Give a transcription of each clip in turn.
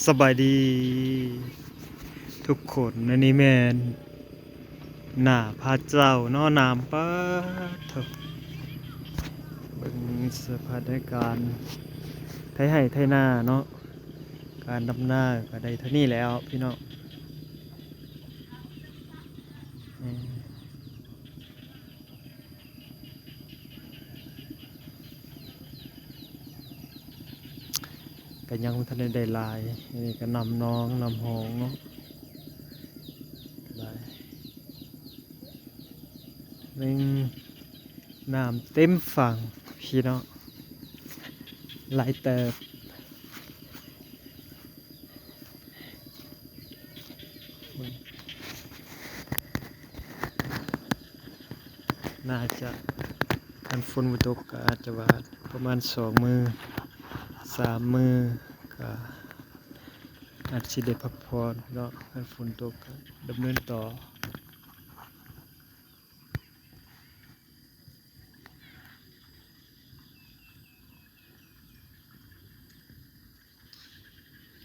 ສະບາຍດີທຸກຄົນ. ອັນນີ້ແມ່ນໜ້າຜາເຈົ້າເນາະ, ນ້ຳປາດໂທ້. ເບິ່ງສະພາບໃນການໄຖໄຮ່ໄຖນາເນາະ, ການດຳນາກໍໄດ້ເທົ່ານີ້ແລ້ວພີ່ນ້ອງ. ແມ່ນ ກໍຍັງບໍ່ທັນໄດ້ໄດ້ຫຼາຍ. ອັນນີ້ກໍນ້ຳໜອງນ້ຳຫ້ອງເນາະ, ຫຼາຍ ເບິ່ງ ນ້ຳເຕັມຝັ່ງພີ່ນ້ອງ, ຫຼາຍເຕີບ. ໜ້າຈະ ຄັນຝົນບໍ່ຕົກກໍອາດຈະວ່າປະມານສອງມື້ ສາມມື້ ກໍອາດຊິໄດ້ພັກຜ່ອນເນາະ. ຄັນຝົນຕົກກໍດຳເນີນຕໍ່.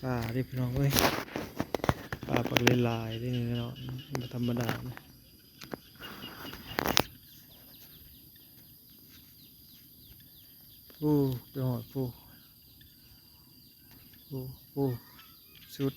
ປາເດ້ພີ່ນ້ອງເອີຍ, ປາບັກຫຼາຍໆເດ້ນີ້ເນາະ, ບໍ່ທຳມະດາເດ້. ໂອ້ ໄປຮອດພຸ້ນ. ໂອ້ ໂອ້ ສຸດ